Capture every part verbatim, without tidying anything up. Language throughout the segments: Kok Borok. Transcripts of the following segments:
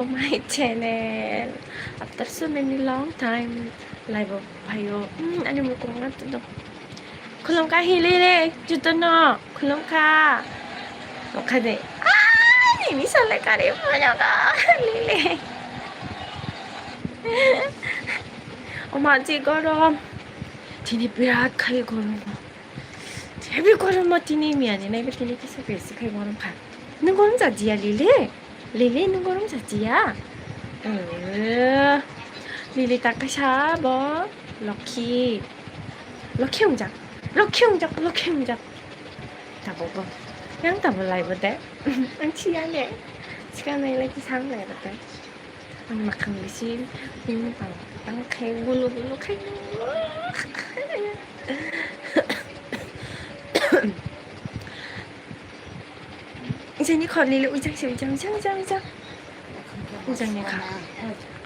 My channel. After so many long time, live o phaio. Hmm, ani mukung na tudo. Khulumkha hi Lili, juto no. Khulumkha. Khulumkha de. Ai, ni sale kare mo jaga. Lili. Oma ji gorom. Tini birat khai gorom. Heavy gorom ma tini miya ni nai tini kisa besi khai gorom kha. Nung gorom ja jiya Lili? Lili, nung gorom ja jiya? Eh, Lili ta kaisa bo Lokhi. Lokhi ungjak. Lokhi ungjak, Lokhi ungjak. Tabo bo. Yang tabo lai bo de. Ang chiya le. Chika nai lai ki sang lai bo de. Ang makhang bisi, hmm, tang, tang khai, gulu gulu khai. Ijani khorni le ujang se ujang, ujang, ujang, ujang. Ujang ni kha.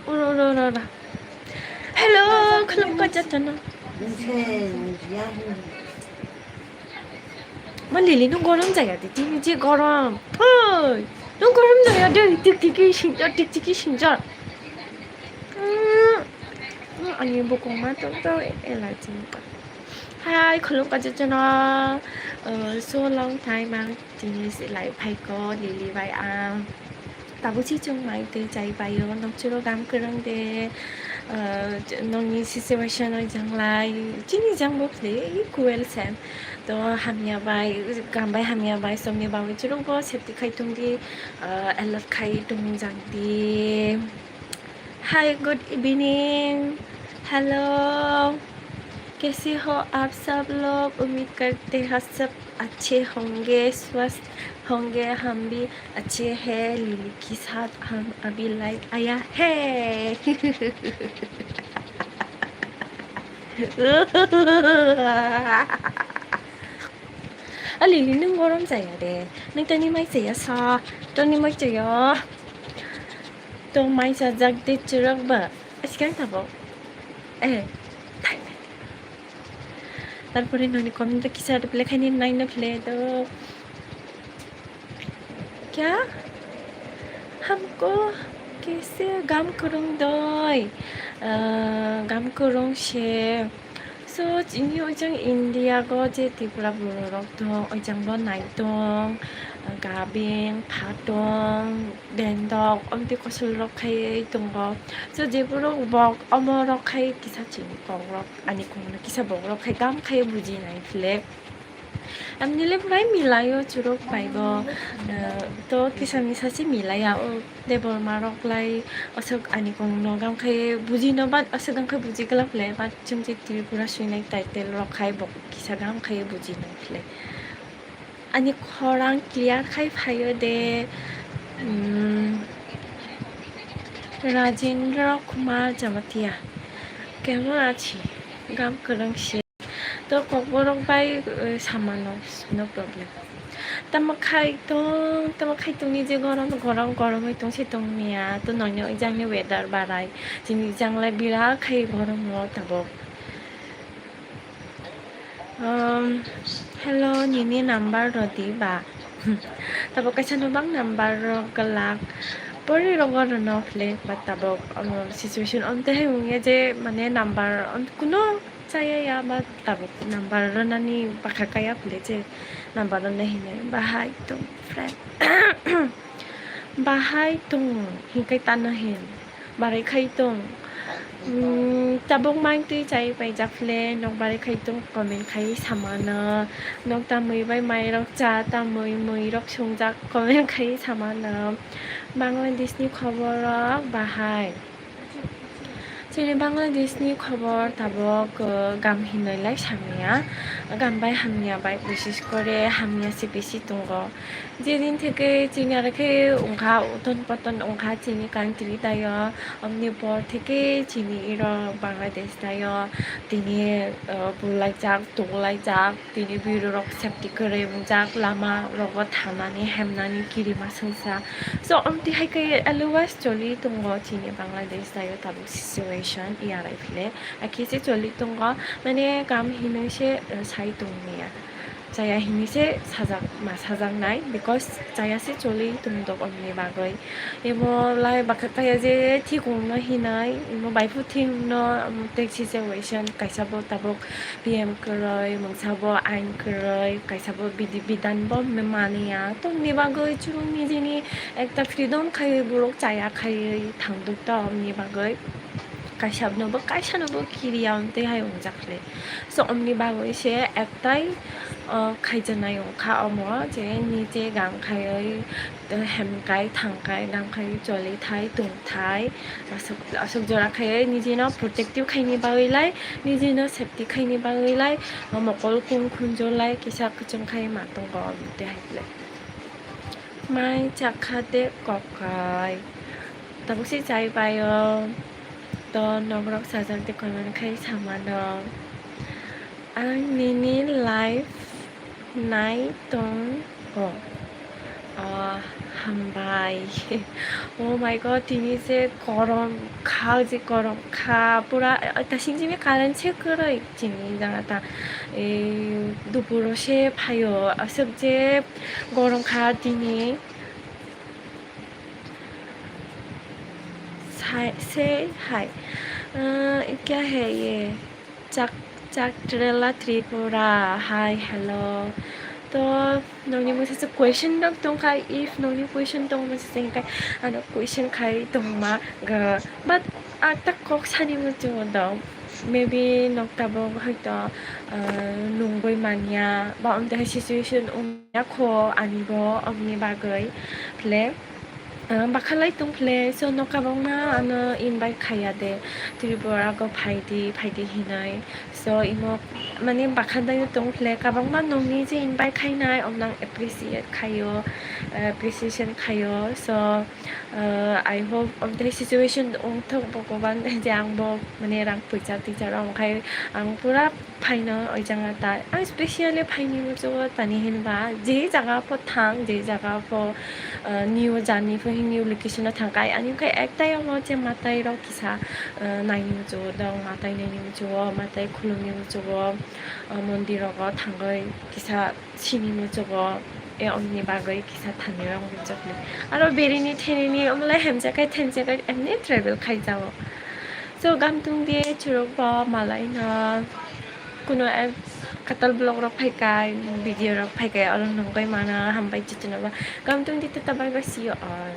Uro, uro, uro, uro. Hello, khulumkha jotono. Ma Lili, nung gorom jaya de, tini je gorom. Oi, nung gorom jaya de, tik tiki singjor, tik tiki singjor. Hmm, hmm, ani bukung ma to to ela jin. Hai, khulumkha jotono. Uh, so long time ang tini se lai phaiko Lili bai ang. Tabuk si chwng mai twi chai paio, nokchuro gam kwrwng de, ah, nokni situation o janglai, chini jang bo phle equal same. To hamya bai, gam bai hamya bai, somni bagwi chwrwng bo safety khai tong di, ah, alert khai tong jak di. Hi, good evening. Hello. कैसे हो आप सब लोग? उम्मीद करते हैं सब अच्छे होंगे, स्वस्थ होंगे। हम भी अच्छे हैं। लिली के साथ हम अभी लाइव आया है। A Lili, nung gorom jaya de. Nung tani mai chaya sa. Tani mai chaya. To mai chajak de chwrwk ba. Asikang tabo. Eh. Tarpore noni comment kisa reply khaini nai na phle to. Kya? Hamko kaise gam kwrwng doi? Ah, gam kwrwng se. So, chini ojang India go je Tripura borok tong, ojang bo nai tong, gabeng, phatong, dendok, omtwi kosul rok khai tongo. So, je borok bok omo rok khai kisa chini kok rok, ani kok no kisa bok rok khai gam khai buji nai phle. Amni le purai milai o churok bai bo, eh, to kisa misa se milai ya o Debbarma rok lai aswk ani kok no gam khai buji no, but aswk gam khai buji glak le, but chwng je Tripura swinai title rok khai bo kisa gam khai buji nai phle. Ani khorang clear khai phaio de, mm, Rajendra Kumar Jamatia. Kemon achi? Gam kwrwng se. To kokborok bai, eh, samano, no problem. Tamo khai tong, tamo khai tong ni je gorom, gorom, gorom hai tong se tong niya. To nonyo ijang ni weather barai. Chini ijang lai bira khai gorom no tabok. Um, hello, nini number rodi ba? Tabok kaisa no bang number rok glak. Pori rogo rwno phle ba tabok, um, situation onte hai wngya je mane number on kuno chaya ya ba tabok number rwnani bakha kaya phle je number rwna hinwi bahai tong friend. Bahai tong hinkai tano hin. Barai khai tong. Mm, tabuk mai twi chai paijak le, nok barai khai tong, comment khai samano. Nok tamwi bai mai rok cha, tamwi mui rok sungjak, comment khai samano. Bangladesh ni khobor rok bahai. Chini Bangladesh ni khobor tabuk, uh, gam hinwi lai samya. Gam bai hamya bai, bises kore hamya se bisi tongo. Jedin theke chini aro khe wngkha uton poton wngkha chini country taio, omni por theke chini iro Bangladesh taio, tini, uh, bulaijak, tonglaijak, tini bwrwi rok safety kwrwi wngjak, lama rogo thanani hemnani kirima sengsa. So, omtwi hai khe always choli tongo chini Bangladesh taio tabuk situation yarai phile. Akhe se choli tongo, mane kam hinwi se, uh, sai tongmaya. chaya hinwi se sajak, ma sajaknai, because chaya se choli tongdok omni bagwi. Emo lai bakha kaya je thik wngno hinai, emo bai phu thik wngno, um, tei situation kaisa bo tabuk P M kwrwi, mungsa bo ain kwrwi, kaisa bo bidi bidan bo maniya. Tongni bagwi chwng nijini ekta freedom khaiwi borok chaya khaiwi thangduk ta omni bagwi. Kaisa no bo, kaisa no bo kiriya tei hai wngjak le. So omni bagwi se ektai, uh, khaijaknai wngkha omo je nije gang khaiwi, hemkai thangkai, gang khaiwi choli thai, tong thai, aswk, aswk jora khaiwi nijino protective khaini bagwi lai, nijino safety khaini bagwi lai, mokol kung khunju lai kisa kwchwng khai ma tongo, omo tei hai le. Mai chakha de kokai. Tabuk se chai bai o. To nogrok sajak de koimani khai samano. Ang nini live nai tongo. Ah, hambai. Oh my God, tini je korom kha, je korom kha. Pura, eh, ta sing simi current se kwrwi. Chini jaga ta, eh, dupuro se phaio. Aswk je gorom kha tini. Sai, say hi. Uh, kya hai ye? Chak, Chak Trela Tripura. Hi, hello. To, nokni mungsa se question rok tongkha. If nokni question tong mungsa se hingkai, ano question khai tongma ga. But, ah, ta kok sani muchungo dong. Maybe nok tabuk hoito, ah, nungwi manya. Ba, omte hai situation wng ya kho ani bo, oboni bagwi. Phle, ah, bakhalai tong phle, so, nok kabangma ano invite khaiya de, Tripura go phaidi, phaidi hinwi. So, imo, mane, bakha dayo tong phle, kabangma nokni je invite khainai, omno ang appreciate khaio, ah, appreciation khaio. So, ah, I hope, omte situation wngthok Bhogoban je ang bo, mane, rang puisa tisa rok wngkhai ang pura phaino oi jaga ta. Ang specially phaini muchungo tani hinba je jaga pho thang, je jaga pho, ah, new journey pho, new location o thangkai. Ani khe ektai omo je matai rok kisa, ah, naini muchungo dong, matai naini muchungo, matai khulumni muchungo, ah, mondir rogo thangwi kisa sini muchungo, e omni bagwi kisa thani rok muchukni. Aro berini thenini omlai hemjakai thenjakai emni travel khai jao. So, gamtung di churuk bo malai no. Kuno, eh, katal vlog rok phaikai, video rok phaikai, oro nungwi mano, hambai chichino ba. Gamtung di tata, bye bye, see you all.